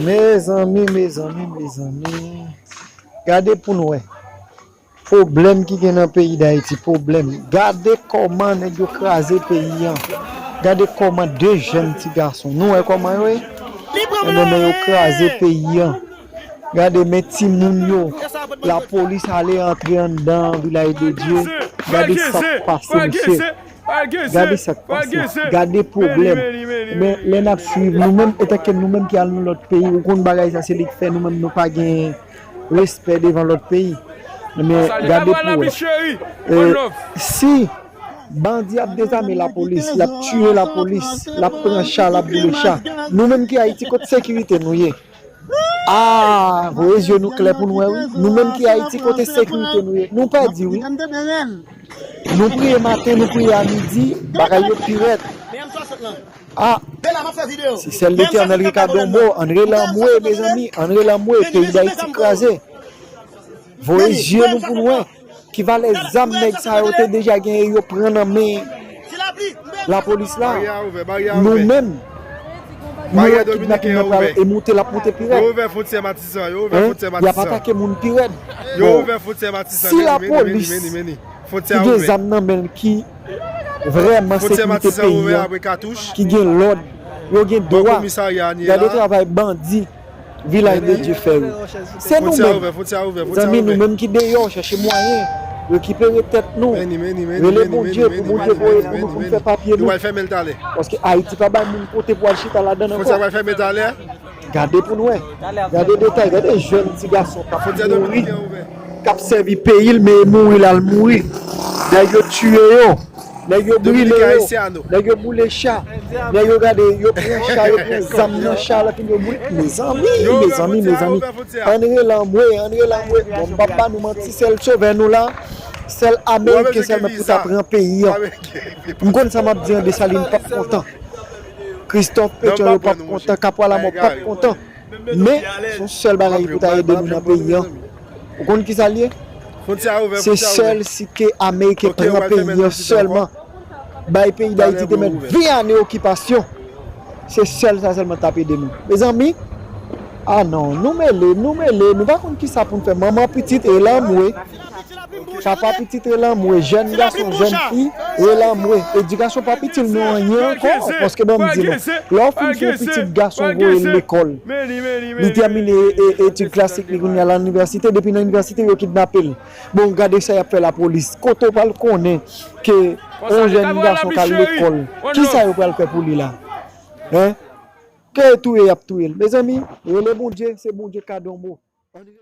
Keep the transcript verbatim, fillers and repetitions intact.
Mezanmi, mezanmi, mezanmi. Gade pou n wè. Pwoblèm ki gen nan peyi Dayiti, pwoblèm. Gade kòman nèg yo kraze peyi an. Gade kòman de jèn ti gason. Nou wè kòman yo ye? Ebyen, men yo kraze peyi an. Gade, men timoun yo. Lapolis ale antre anndan Vilaj de Dye. Gade sa k pase, mesye. Gade sa k pase. Gade pwoblèm. Men lè n ap swiv, nou menm, etanke nou menm ki al nan lòt peyi, ou konn bagay sa, se li k fè nou menm nou pa gen respè devan lòt peyi. Men gade pou wè. E, si bandi ap dezame lapolis, l ap tiye lapolis, l ap pran cha, l ap boule cha. Nou menm ki Ayiti, kot sekirite nou ye? A, voye zye nou klè pou n wè, wi. Nou menm ki Ayiti, kote sekirite nou ye? Nou pèdi, wi. Nou priye maten, nou priye a midi, bagay yo pi rèd. A, si sèl Letènèl ki ka ban yon mo, ann rele anmwe, mezanmi, ann rele anmwe, peyi Dayiti kraze. Voye zye nou pou n wè. Ki valè zam nèg sa yo te deja genyen yo pran nan men lapolis la? Nou menm, nou wè kidnapin nan pral e moute, l ap moute pi rèd. Hein? Y ap atake moun pi rèd. Bon, si lapolis ki gen zam nan men l, ki vrèman sekirite peyi a, ki gen lòd, yo gen dwa, gade travay bandi Vilaj de Dye fè, wi. Se nou menm, zanmi, nou menm ki deyò, chèche mwayen rekipere tèt nou. Rele Bondye pou Bondye voye pou nou, pou n fè papye nou. Paske Ayiti pa bay moun kote pou al chita ladan ankò. Gade pou n wè. Gade detay, gade jèn ti gason k ap mouri, k ap sèvi peyi l, men mouri l al mouri. Nèg yo tiye yo. Nèg yo brile yo. Nèg yo boule cha. Nèg yo gade, yo pran cha, yo pran zam nan cha, la fin yo boule. Mezanmi, mezanmi, mezanmi. Ann rele anmwe, ann rele anmwe. Bon, m p ap ba nou manti, sèl sovè nou la, sèl Ameriken sèlman pou ta pran peyi an. M konn sa m ap di an, Desalin p ap kontan. Christophe Pétion yo p ap kontan, Kapwa Lamò p ap kontan. Men, se yon sèl bagay ki pou ta ede nou nan peyi an. Ou konn ki sa l ye? Se sèl si ke Ameriken pran peyi an sèlman. Bay peyi Dayiti te mèt ven ane okipasyon. Se sèl sa sèlman t ap ede nou. Mezanmi, a non, nou mele, nou mele, nou pa konn ki sa pou n fè. Manman pitit e lanmwe. Papa pitit rele anmwe, jèn gason, jèn fi rele anmwe. Edikasyon p ap itil nou anyen ankò, paske ban m di nou, lè w fin fè yon pitit gason voye l lekòl, li tèmine e- etid klasik li kounye a l al inivèsite, depi nan inivèsite yo kidnape l. Bon, gade sa y ap fè lapolis. Kote w pral konnen ke yon jèn gason k al lekòl, kisa yo pral fè pou li la? Hein? Ke touye y ap touye l. Mezanmi, rele Bondye, se Bondye k ka donbo.